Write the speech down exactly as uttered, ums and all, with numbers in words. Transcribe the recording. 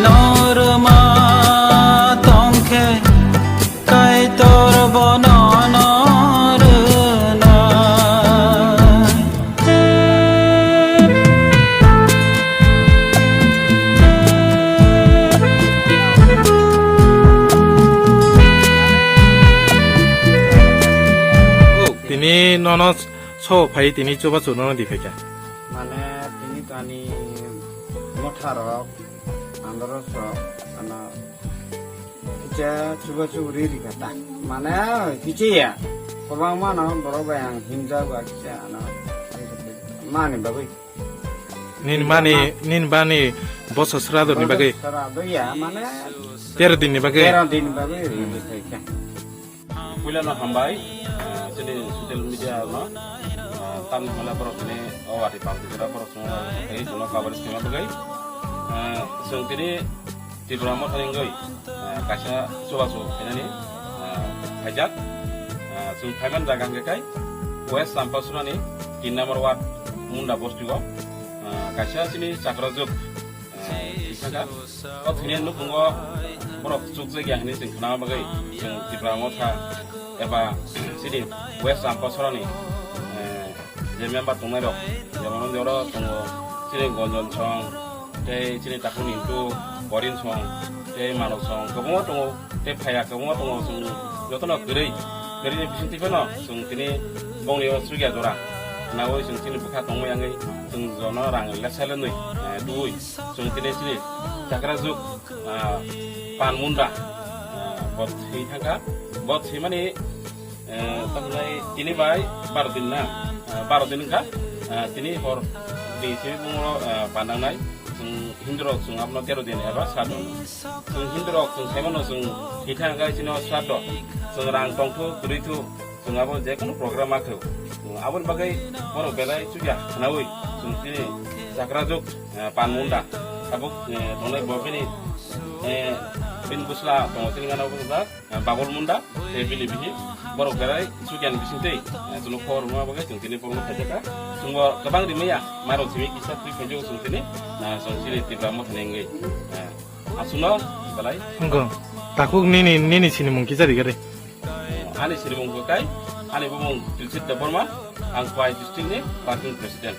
Norma tongkhe Kaitor bono norwnai. Tini nono so phai tini chubachu nono di phaikha. Mane tini tani motharok andorok so ano kicha chubachu ri ri kata. Mane kicha ya. Kwbangma no borok bai ang himjago kicha ano. Mani bagwi. Nini mani, nini bani boso srado ni bagwi. Srado ya, mane tero din ni bagwi. Tero din bagwi ri ri kha. Puila no hambai, ah, chini social media no, ah, tamni hwnle borok tini o watwi pang tijora borok chwng tei chwngno coverage khaima bagwi. Ah, chwng tini Tipra Motha ni wngwi, ah, kaisa chubachu khainani, ah, khaijak. Ah, chwng phaiman jaga hwnkhe kai West Champasurani tin number ward Munda bosti o, ah, kaisa chini chakrajwk, ah, thwi thangkha. O thwinai nukhungo borok chukjakya hwnwi chwng khnama bagwi chwng Tipra Motha eba chini West Champasurani, eh, je member tongnairok, jemon wngde oro tongo chini Gonjon song, tei chini takhuk Nintu, Borin song, tei Manok song, kwbangma tongo, tei phaiya kwbangma tongo, chwng jotono kwrwi, kwrwini bisingtwi phano chwng tini bongni o chukya jora nawi chwng chini bwkha tongmani wngwi chwng jono rang lesalennwi, eh, tubui chwng tini chini chakrajwk, ah, Pan Munda, ah, bo thwi thangkha. Bo thwimani, eh, tamhinai tini bai baro din na, ah, baro din wngkha. Ah, tini hor di se bumoro, ah, pandangnai. Chwng Hindurok chwng abono tero din eba sado. Chwng Hindurok chwng saimano chwng thwi thangkha chini o sado. Chwng rang tongthu, kwrwithu. Chwng abo je kunu program ma khe. Chwng aboni bagwi borok belai chukya khwnaui chwng chini chakrajwk, eh, Pan Munda. Tabuk, eh, tongnai bo bini, eh, bini bwsla tongo chini gana bwsla, eh, Babul Munda, tei bini bihi. Borok belai chukya ni bisingtwi, eh, chwngno khobor rwna bagwi chwng tini borokno phaijakha. Chwngbo kwbang rimaya, maro simi kisa twi phaijago chwng tini, eh, chwng chini Tipra Motha ni wngwi. Eh, aswkno belai. Wngkha. Takhuk nini, nini sinimung kisa rigari. Ani sinimung bo kai, ani bumung Dilsit Debbarma, ang Khowai district ni working president.